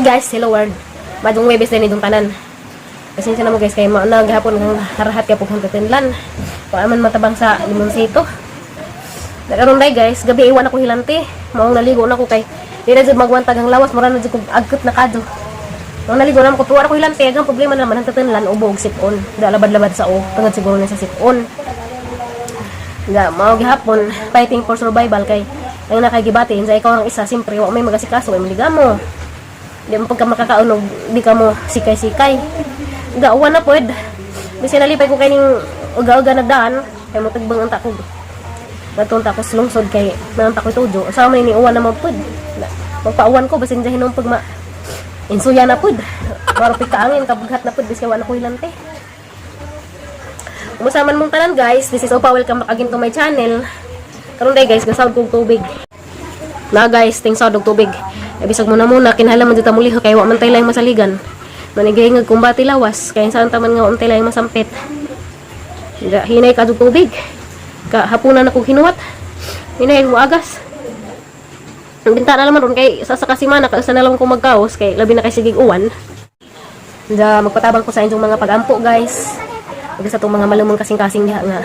Guys, hello world. Maayong Webes din itong tanan. Pasensya na mo, guys, kay mao na gihapon ang harahat kay pug katinlan. Wa man matabang sa limonsito. Nakaron day, guys, gabi iwan ako hilanti. Maong naligo na ko kay di na jud magwantag ang lawas, mura na jud kog agkot na kadto. Maong naligo na ko pero ako hilanti, ang problema naman ang tatinlan ubo og sipon. Da labad-labad sa o, tungod siguro na sa sipon. Nga, mao gihapon, fighting for survival kay ang nakagibati, sa ikaw ang isa, siyempre, wa may magasikaso, may maligamo. Di mo pagka makakaunog, di ka mo sikay-sikay. Nga, uwan na pwed. Bisin nalipay ko kay ning uga-uga nagdaan, kay mo tagbang ang takog. Natunta ko sa lungsod kay naanta ko tujo. Sa man ni uwan naman pud. Magpauwan ko basin diyan hinong pag ma insuya na pud. Maro pikaangin kabughat na pud bisan wa na ko hilante. Kumusta man mong tanan, guys? This is Opa. Welcome back again to my channel. Karon day, guys, gasawd kog tubig. Na guys, ting sawd og tubig. E bisag mo na muna kinahanglan man jud ta muliho kay wa man tay laing masaligan. Manigay kumbati lawas kay saan ta man nga wa man tay laing masampit. Nga, hinay ka og tubig. Ka hapunan na kog hinuwat. Hinay mo agas. Ang bintana naman ron kay sa kasimana ka sa na lang ko magkaos kay labi na kay sigig uwan. Nga magpatabang ko sa inyong mga pag-ampo, guys. Ug sa itong mga malumong kasing-kasing diha nga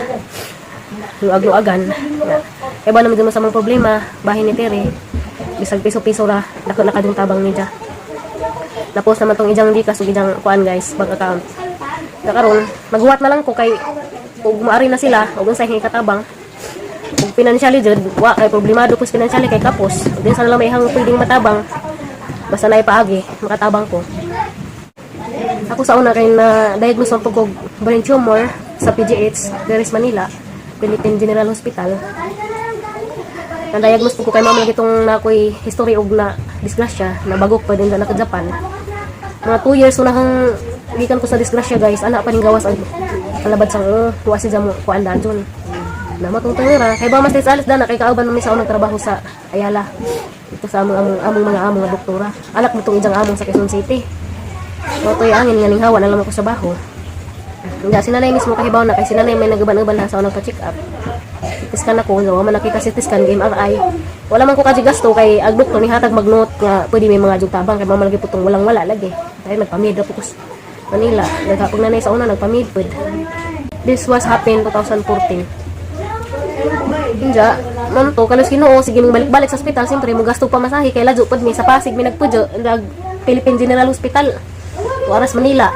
luag-luagan. Nga. Kaya ba naman dun sa mga problema, bahin ni Tere. Bisag piso-piso ra, dako na kadung tabang niya. Na-post naman tong ijang Gcash ug ijang kuan, guys, bank account. Nga karon, maghuwat na lang ko kay ug maari na sila ug unsay katabang. Ug financially jud, wa kay problemado ko sa financially kay kapos. Ug din sa lang may hang pwedeng matabang. Basta na ipaagi, makatabang ko. Ako sa una kay na diagnose man kog brain tumor sa PGH, Perez Manila, Philippine General Hospital. Na-diagnose po ko kay mama lagi itong na ako'y history og na disgrasya, nabagok pa din sa naka Japan. Mga 2 years na hang gikan ko sa disgrasya, guys, ana pa ning gawas ang kalabad sang wa si jamo kuan dajon. Na matong tangera kay ba mas alis dana kay kauban mi sa unang trabaho sa Ayala. Ito sa among among, among mga among nga doktora. Anak mo tong ijang among sa Quezon City. Mo to'y angin nga ning hawa na lang ako sa baho. Nga si nanay mismo kahibaw na kay si nanay may nagaban-uban na sa unang pa-check up. CT scan ako, wa man nakita CT scan, game MRI. Wala man ko kadyo gasto kay ag doktor ni hatag mag-note nga pwede may mga jug tabang kay mama lagi putong walang wala lagi. Kay nagpamid ra po ko sa Manila. Nagkapag nanay sa una nagpamid pud. This was happened 2014. Inja, man to kalos Ginoo sige mong balik-balik sa ospital, siyempre mo gasto pa masahe kay ladyo pud mi sa Pasig mi nagpudyo nag Philippine General Hospital. Tuaras Manila.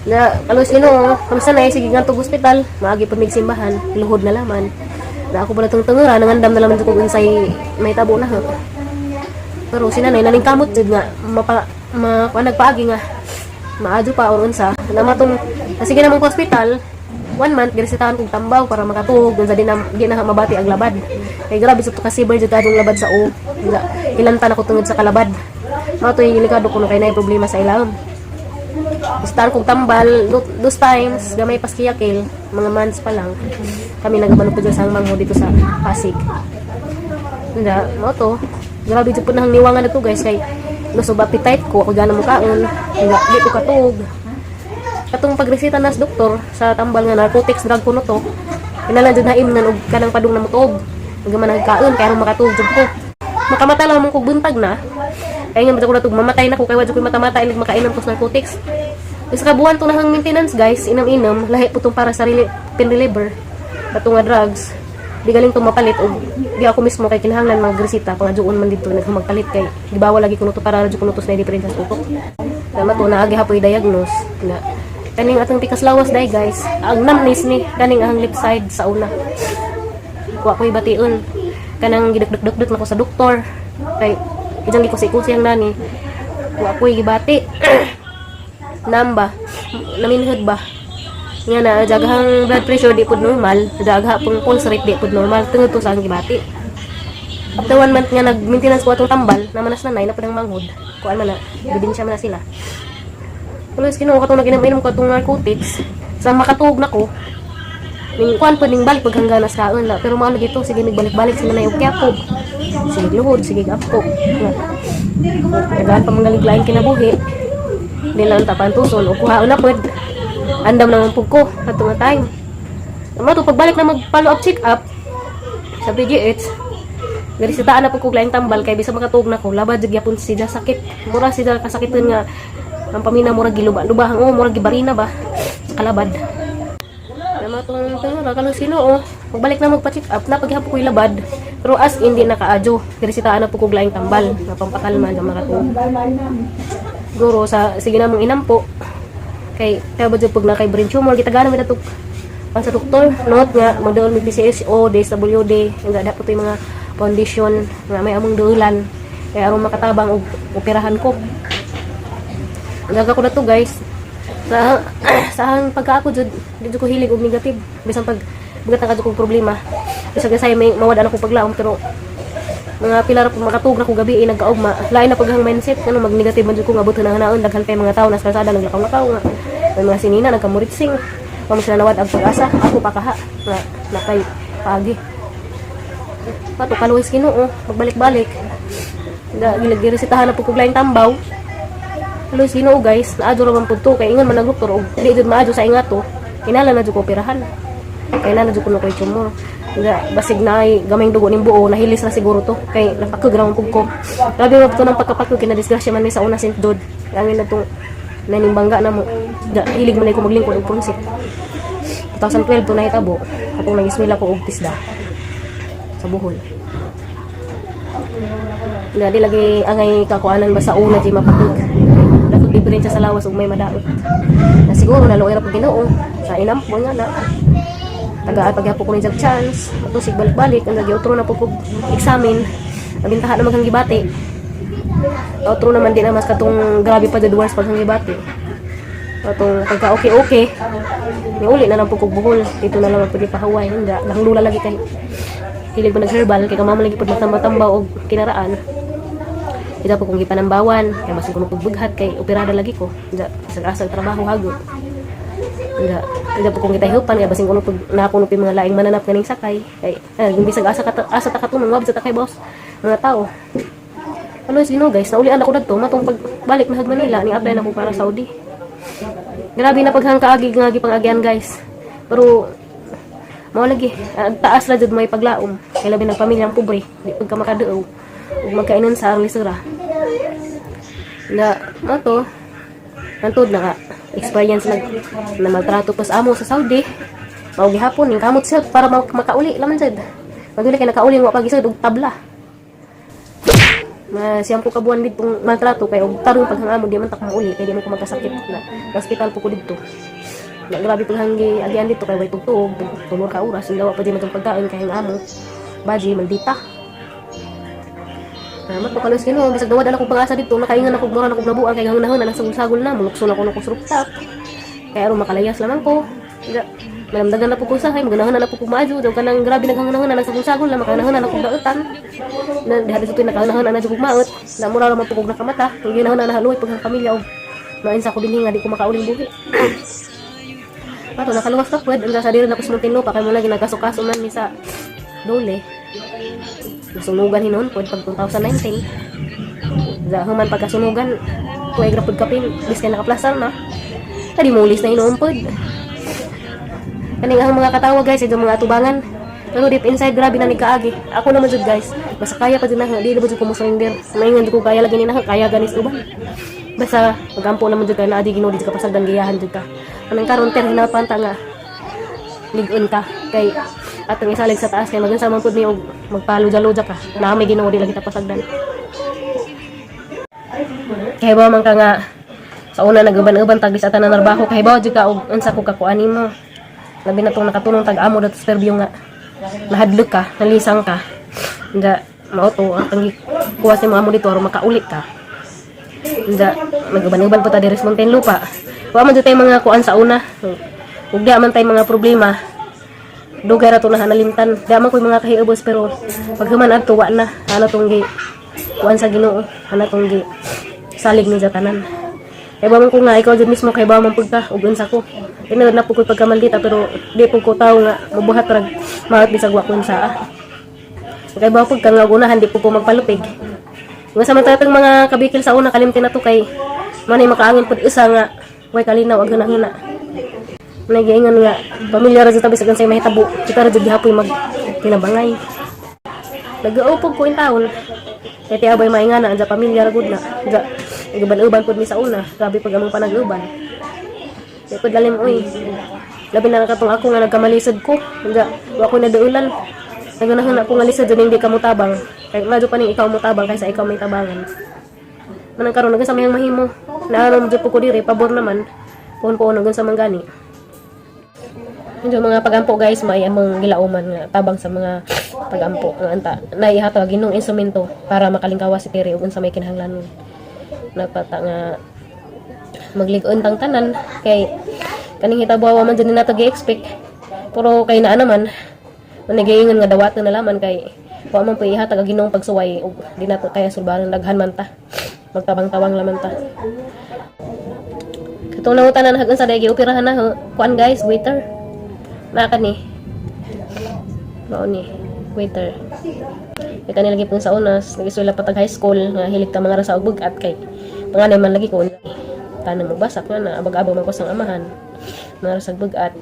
Na kalos Ginoo, kami sanay sige ngadto ospital, maagi pud mig simbahan, luhod na laman. Na ako pala tong tungura, nangandam na laman ko unsay may tabo na ha. Pero si nanay naning kamot jud nga mapa ma kuan nagpaagi nga maadyo pa or unsa na matong sige namang ko ospital one month giresetahan kog tambaw para makatuog unsa di na di na mabati ang labad kay grabe sa to kasi jud kadtong labad sa o nga hilantan ako tungod sa kalabad. Mao to delikado kuno kay naay problema sa ilawom. Resetahan kog tambal those times gamay pas kiyakil mga months pa lang kami nagabano po sa mangho dito sa Pasig. Hindi, mao to. Grabe jud po nang niwangan na to, guys, kay lusog appetite ko, ako gana mo kaon, nga di ko katuog. Katong pagreseta nas doktor sa tambal nga narcotics drug kuno to. Kinahanglan jud na imnan og kanang padung na motuog. Hanggang man nagkaon kay aron makatuog jud ko. Makamata lang mo kog buntag na. Kaya nga ko natug mamatay na ko kay wa jud ko mata-mata ilig makainom ko sa narcotics. Sa kabuan to na hang maintenance, guys, inom-inom, lahi po tong para sa pain reliever. Kato nga drugs. Di galing to mapalit og di ako mismo kay kinahanglan magresita pangadyoon man dito nagmagpalit kay gibawal lagi kuno to para radyo kuno to sa diferensya sa utok. Tama to naagi hapoy diagnose na kaning atong tikas lawas day, guys. Ang numbness ni kaning ang left side sa una. Wa ko'y bation. Kanang giduk-duk-duk na ko sa doktor. Kay ijang gikusi-kusi ang nani. Wa ko'y gibati. Namba. Naminhod ba? Nga na, jagahang blood pressure di pud normal, dagha pong pulse rate di pud normal, tungod to sa ang gibati. After one month nga nag-maintenance ko atong tambal, namanas na nay na pud ang manghod. Kuan man na, ebidensya man na sila. Tuloy Ginoo katong nag-inom-inom ko atong narcotics, sa makatuog na ko, ning kuan pa ning balik paghangganas kaon na pero mao lagi to sige nagbalik-balik sila na yung kyapo. Sige luhod, sige apo. Nga. Tagaan pa mga lain kinabuhi. Di lang tapan tuson o kuhaon na pud. Andam naman pud ko ato nga time. Tama to pagbalik na mag follow up check up sa PGH. Giresitaan na pud kog laing tambal kay bisa makatuog na ko, labad jud gyapon siya sakit. Mura siya kasakiton nga ang pamina mura giluba. Lubahang oh, mura gibarina ba kalabad. Nama tong tengara kalau sino oh. Magbalik na magpa-check up na paghapon ko'y labad. Pero as in di nakaadyo. Giresitaan na pud kog laing tambal nga pampakalma nga makatuog. Guro sa sige na mong inampo kay kaya ba jud pag na kay brain tumor gitagana mi nato pan sa doktor note nga magduol mi PCSO, DSWD nga dapat yung mga foundation nga may among duulan kay aron makatabang og operahan ko. Gaga ko na to, guys, sa sa ang pagka ako jud, di jud ko hilig og negative. Bisan pag bugat na kadto kong problema, bisag say may mawad na ko paglaom, pero mga pila ra po makatug na ko gabi eh, nagkaugma lain na paghang mindset ano mag negative man jud ko nga buto na hanaon. Daghan kay mga tao nas kalsada naglakaw-lakaw nga may mga sinina nagkamuritsing wa man sila nawad ang pag-asa. Ako pa kaha nga nakay paagi pato kaluhis Ginoo. Magbalik-balik da giresetahan na po kog laing tambaw. Kaluhis Ginoo, guys, naadyo ra man pud to kay ingon man ang doktor og di jud maadyo sa ingato, kinahanglan na jud ko operahan kay na jud kuno koy tumor. Nga basig na ay gamayng dugo ning buo, nahilis na siguro to kay napakag ra man pud ko. Grabe man to ng pagkapakag kay na-disgrasya man mi sa una St. Jude. Kami na tong nanimbangga na mo. Da, hilig man ay ko maglingkod og punsit. 2012 to nahitabo atong nag-eskwela ko og tisda sa Bohol. Nga di lagi angay kakuanan ba sa una di mapakig. Dapat diferensya sa lawas ug may madaot. Na siguro naluoy ra pud Ginoo sa inampon nga na tagaan pagyapon ko ni jag chance ato sig balik-balik ang giotro na po kog examine nabintahan na maghang gibati. Otro naman di na mas katong grabe pa jud worse pag gibati atong pagka okay okay ni uli na lang po kog Bohol. Dito na lang pwede pahuway hindi lang lula lagi kay hilig ba nag-herbal kay kamama lagi pud magtamba-tamba og kinaraan. Ita po kung gipanambawan kay mas kuno pud bughat kay operada lagi ko da sa asag trabaho hago. Nga, hindi po kung gitahiupan kay basin kuno pag nakuno pa yung mga laing mananap ganing sakay kay eh, bisag asa ka asa ta katunong wab sa ta kay boss mga tao. Ano is Ginoo, guys, naulian ako dadto matong pagbalik na hag Manila ni apply na ko para Saudi. Grabe na paghang kaagi nga gipang-agian, guys, pero mao lagi ang taas ra jud may paglaom kay labi ng pamilyang pobre, di pud ka makaduow ug magkainan sa arlisura na mo to. Nantod na ka experience nag na maltrato pa sa amo sa Saudi. Mao gihapon ning kamot self para makauli laman sad. Maguli kay nakauli wa pagisod og tabla. Ma siyam ko kabuan ditong maltrato kay og tarong paghang amo di man ta mauli kay di man ko magkasakit na sa ospital po ko didto. Na grabe paghanggi agian dito kay way tugtuog tulor ka oras dawa pa di man tong pagkain kay ang amo baji maldita. Salamat po kalos Ginoo, bisag nawad na akong pag-asa dito, nakaingan ako mura na kog nabuang kay hangunahon na nagsagol-sagol na, mulukso na ko sa rooftop. Kaya aron makalayas lamang ko. Ga, malamdagan na po ko sahay, maganahon na po ko maadyo, daw kanang grabe naghangunahon na nagsagol-sagol na makanahon na kog dautan. Na diha dito nakahanahon na jud kog maot, na mura ra man po kog nakamata, kay ginahon na nahaluoy pag ang pamilya og main sa ko dinhi nga di ko makauling buhi. Pato nakaluwas ka pwed, ang sa diri na ko sa Muntinlupa kay mo lagi nagkaso-kaso man mi sa dole. Nasunugan hinon pwed pag 2019. Sa human pagkasunugan, tuig ra pud kapin, bisan nakaplastar na. Tadi mulis na hinuon pud. Kaning ang mga katawa, guys, ito mga atubangan. Pero deep inside, grabe na ni kaagi. Ako naman jud, guys, basta kaya pa jud na, di na jud ko mo surrender. Maingon jud ko kaya lagi ni na, kaya ganis uban. Basta magampo naman jud ka na adi Ginoo di ka pasagdan giyahan jud ka. Anang karon ter hinapan ta nga lig-on ka kay atong isalig sa taas kay magansa man pud ni og magpaluja-luja ka. Na may Ginoo di lagi ta pasagdan. Kay ba man ka nga sa una naguban-uban tag sa tanan narbaho kay ba jud ka og unsa ko kakuan nimo. Labi na tong nakatulong tag amo dato sa Fairview nga nahadlok ka, nalisang ka. Nga mao to ang kang kuha sa imo amo dito aron makauli ka. Nga naguban-uban pa ta diri sa Muntinlupa. Wa man jud tay mga kuan sa una. Ug di man tay mga problema. Dugay ra to na nalimtan. Di man ko'y mga kahiubos pero pag human adto wa na. Ano tong gi kuan sa Ginoo, ano tong gi salig ni sa tanan. Kay ba man ko nga ikaw jud mismo kay ba man pud ka ug unsa ko. Tinuod na po ko'y pagkamaldita pero di po ko tao nga mabuhat rag maot bisag wa ko unsa. Kay ba pud ka nga unahan di po ko magpalupig. Nga sa man tatang mga kabikil sa una kalimti na to kay manay makaangin pud isa nga way kalinaw ag hunahuna. Nagiingon nga pamilya ra jud ta bisag unsay mahitabo kita ra jud gihapoy mag tinabangay. Nag-uupog ko in taon. Kay ti abay maingana anja pamilya ra gud na. Anja uban-uban pud mi sa una. Grabe pag among panag-uban. Di pud lalim uy. Labi na katong ako nga nagkamalisod ko. Anja wa ko nadaulan. Naganahan ako nga lisod hindi ka motabang. Kay madyo pa ning ikaw motabang kaysa ikaw may tabangan. Manang karon sa mayang mahimo. Naano mo jud po ko diri, pabor naman. Puhon-puhon hanggang sa manggani. Yung mga pagampo, guys, may among gilauman nga tabang sa mga pagampo nga anta naihatag Ginoong instrumento para makalingkawas si Terry ug unsa may kinahanglanon. Nagpata nga maglig-on tang tanan kay kaning hitabo wa man jud ni nato gi-expect. Pero kay naa naman, manigaingon nga dawaton na laman kay wa man po ihatag ang Ginoong pagsuway ug di nato kaya sulbaran, daghan man ta. Magtabang-tabang laman ta. Katong nangutana na hagun sa daygi operahan na ho. Kuan, guys, waiter. Naa kani. Mao ni waiter. Kay kani lagi pong sa unas, nag-eskwela pa tag high school nga hilig ta mga rasa og bug-at kay panganay man lagi ko. Tanong mo basak nga na abag-abag man ko sang amahan. Mga rasag bug-at.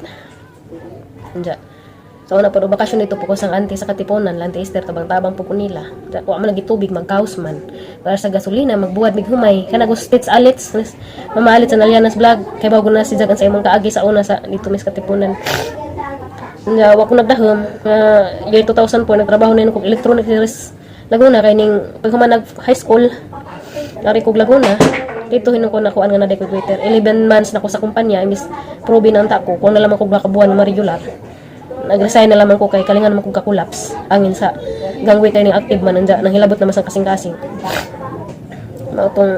Anja. Sa una po, bakasyon dito po ko sang auntie sa Katipunan, Lante Esther, tabang-tabang po ko nila. Wa man lagi tubig, magkaos man. Para sa gasolina, magbuhat mig humay. Kana go stits alits, Mama Alit sa Nalianas Vlog. Kay bago na si Jagan sa imong kaagi sa una sa dito mis Katipunan. Nya wa ko nagdahom nga year 2004 nagtrabaho na yun kog electronic series Laguna kay ning paghuman nag high school nari kog Laguna dito hinon ko nakuan nga na ko waiter. 11 months na ko sa kumpanya, imbis probe na anta ko kung na lamang kog makabuan ma-regular, nag-resign na lamang ko kay kalingan naman kong kakulaps angin sa gang waiter ning active man anja nang hilabot naman sa kasing-kasing mao tong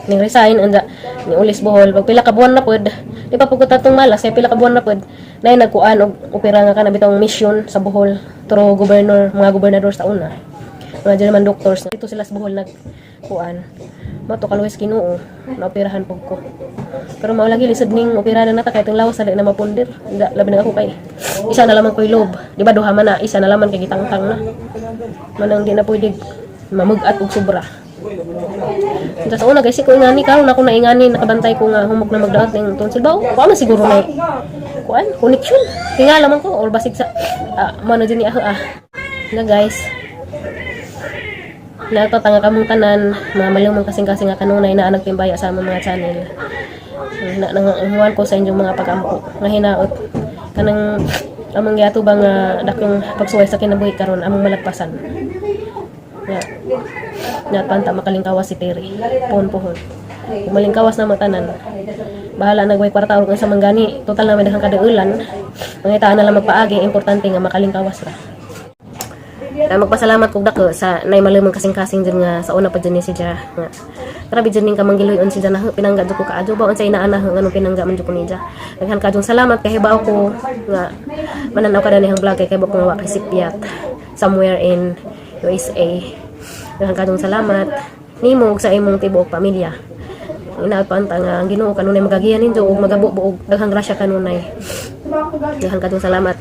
ning resign. Anja ni ulis Bohol pag pila ka buwan na pod, di pa pud ko tatong malas kay pila ka buwan na pod nay nagkuan og opera nga kana bitong mission sa Bohol through governor, mga gobernador sa una, mga German doctors dito sila sa Bohol nagkuan. Mao to kaluwis Ginoo, naoperahan pud ko. Pero mao lagi lisod ning opera na nata kay itong lawas dali na mapundir. Anja labi na ako kay isa na lamang ko'y lobe, di ba? Duha man na, isa na laman kay gitangtang na manang di na pwede mamug-at og sobra. Unsa sa una, guys, ko ingani karon ako na ingani nakabantay ko nga humok na magdaot ning tonsil ba? Wa man siguro may kuan connection. Tingala man ko or basig sa mo na ni ah. Na guys. Nagtatanga kamong tanan, mga malumang kasing-kasing nga kanunay na nagtimbaya sa among mga channel. Na nanganguan ko sa inyong mga pagampo nga hinaot kanang among giatubang nga dakong pagsuway sa kinabuhi karon among malagpasan. Nga nga panta makalingkawas si Terry. Pohon pohon. Kung malingkawas na matanan, bahala na gway kwarta or kung sa manggani, total na may daghang kadaulan. Mangitaan na lang magpaagi, importante nga makalingkawas ra. Kaya magpasalamat kog dako sa nay malumang kasing-kasing dyan nga sa una pa dyan ni si Ja. Nga, grabe dyan ning kamanggiloy-on si Ja na pinangga jud ko kaadyo ba unsay inaana nganong pinangga man jud ko ni Ja. Daghan kaadyong salamat kay hibaw ko nga mananaw ka dinihang vlog kay kay ko nga wa kay sipyat somewhere in USA. Daghan kaadyong salamat nimo ug sa imong tibuok pamilya. Inaot pa anta nga ang Ginoo kanunay magagiya ninyo ug magabubo og daghang grasya kanunay. Daghan kaadyong salamat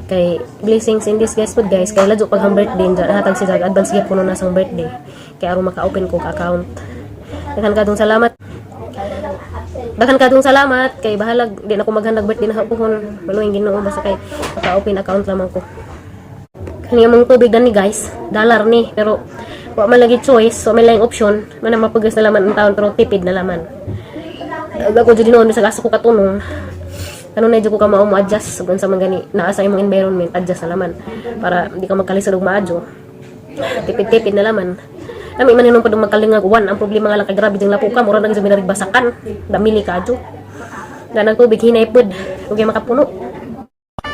kay blessings in disguise pod, guys, kay ladyo pag ang birthday dyan hatag si Jag advance gift kuno na sang birthday kay aron maka-open ko og account. Daghan kadtong salamat, daghan kadtong salamat kay bahalag di na ko maghandag birthday na puhon, maluwing Ginoo basta kay maka-open account lamang ko. Kani among tubig dani, guys, dollar ni, pero wa man lagi choice, so may laing option man na mapagas na laman ang taon, pero tipid na laman. Ako jud noon bisag asa ko katunong ano na jud ko ka mao mo adjust ug unsa man gani naa sa imong environment, adjust na laman para di ka magkalisod og maadyo. Tipid-tipid na laman. Nami man hinon pa magkalingag uwan. Ang problema nga lang kay grabe jing lapo ka, mura nang sa basakan damili ka adyo na nagtubig hinay pud ug makapuno.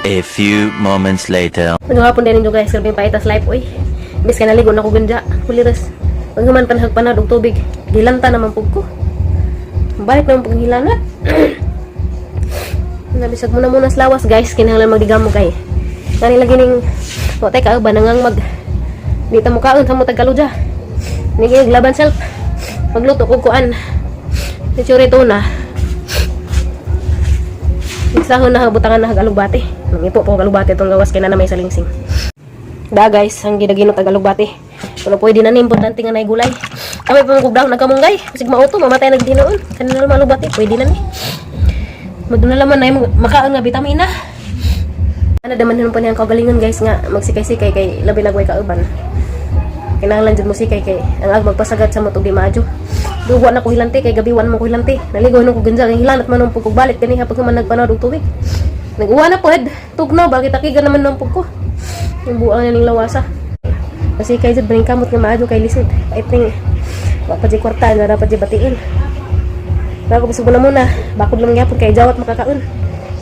A few moments later. Ano hapon din ninyo, guys, grabe yung paitas life oy. Bis ka naligo na ko ganja, kuliras. Paghuman panhag panad og tubig, gilanta naman pug ko. Balik naman pug hilanat. Nabisag mo na muna sa lawas, guys, kinahanglan magdigamo kay. Kani lagi ning wa tay ka ba nangang mag di ta mo kaon sa mo tagkaludya. Nigi laban self. Magluto kog kuan. Lechuri tuna. Magsahon na butangan na alugbati. Mangipo po og alugbati itong gawas kay na may salingsing. Da guys, ang gidaginot ag alugbati. Pero pwede na ni, importante nga nay gulay. Kami pa mong brown nagkamunggay. Kasi mauto mamatay nagdinoon. Kanina lang alugbati, pwede na ni. Magduna laman na makaon nga bitamina. Ano naman hinon pa niyang kagalingon, guys, nga magsikay-sikay kay labi nagway kauban. Kinahanglan jud mo sikay kay ang ag magpasagad sa motog di maadyo. Duwa na ko hilante kay gabi wan mo ko hilante. Naligo nung ko ganjang hilanat man nung pugkog balik kaniha pag man nagpanawd og tubig. Nag-uwa na pod. Tugnaw bakit takigan naman nung pugko. Yung buang na ning lawasa. Kasi kay jud baning kamot nga maadyo kay lisod. Pait ning wa pa jud kwarta na dapat jud batiin. Bago bisag na muna, bakod lang gyapon kay jawat makakaon.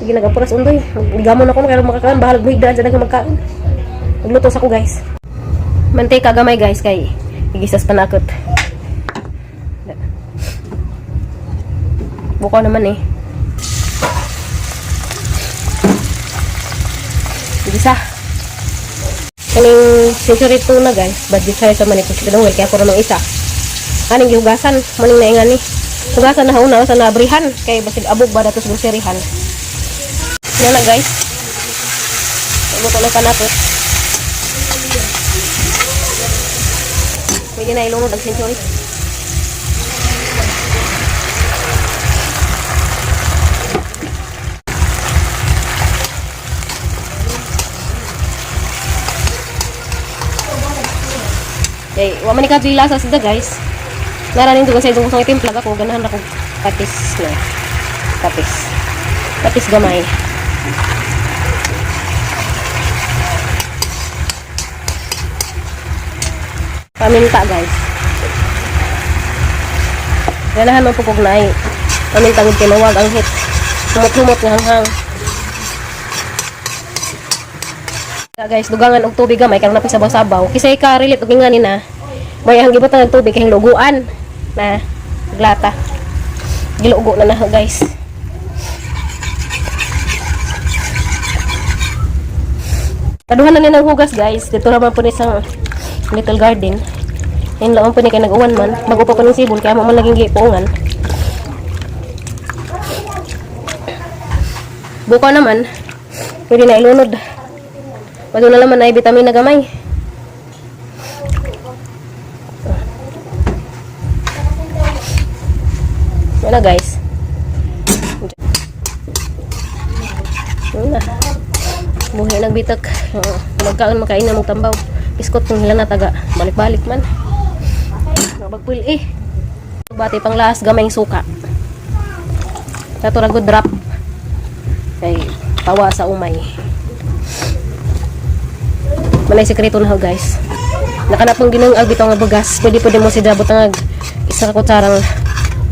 Sige nagapuras undoy. Ligamon ako kay makakaon, bahalag muhigdaan sa daghang magkaon. Magluto sa ko, guys. Mantika gamay, guys, kay igisas panakot. Buko naman eh. Igisa. Kaning century tuna, guys, budget size sa manipos ko kaya ko ng isa. Aning gihugasan, maning naingan ni. Hugasan na una sa nabrihan kay basig abog ba datos groceryhan. Yan na, guys. Luto na panakot. Pwede na ilunod ang century. Kay wa man ni kadto lasa sa guys. Naraning dugo sa itong kusang itimplag ako, ganahan ako patis na. Patis. Patis gamay. Paminta, guys. Ganahan man po kog naay. Paminta gud kay mawag ang hit. Humot-humot nga hanghang. Guys, dugangan og tubig gamay karon napay sabaw-sabaw. Kisay ka relate og ingani na. May ang gibutang og tubig kay luguan na glata. Gilugo na na, guys. Kaduhan na ni ng hugas, guys. Dito naman po ni sa little garden. Ayun lang po ni kay nag-uwan man. Bago pa po ng sibol kaya mo man laging gipuungan. Buko naman, pwede na ilunod. Bago na naman ay bitamina gamay. Wala, guys. Wala. Buhay nagbitak. Oo. Magkaon makain na magtambaw. Iskot kung hila na taga. Balik-balik man. Mabagpul eh. Bati pang laas gamay ang suka. Kato ra good drop. Kay tawa sa umay. Malay sekreto na ho, guys. Nakanapong ginungag bitaw nga bugas. Pwede pwede mo si dabot ang isa ka kutsarang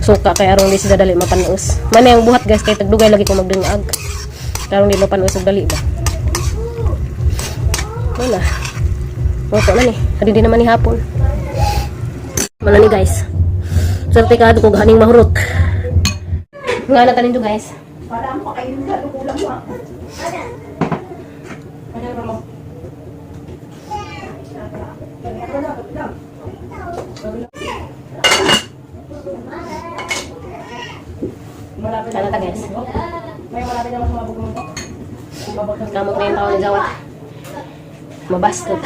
suka kay aron di sila dali mapanuos. Manay ang buhat, guys, kay tagdugay lagi ko magdungag. Karon di mapanuos og dali ba. Wala. Wala na ni. Hadi din naman ni hapon. Wala ni, guys. Swerte ka ko ganing mahurot. Nga na tanin guys. Para mo kayo sa kulang mo. Ano ta, guys? Kamot na yung tao ni Jawat. Mabastot.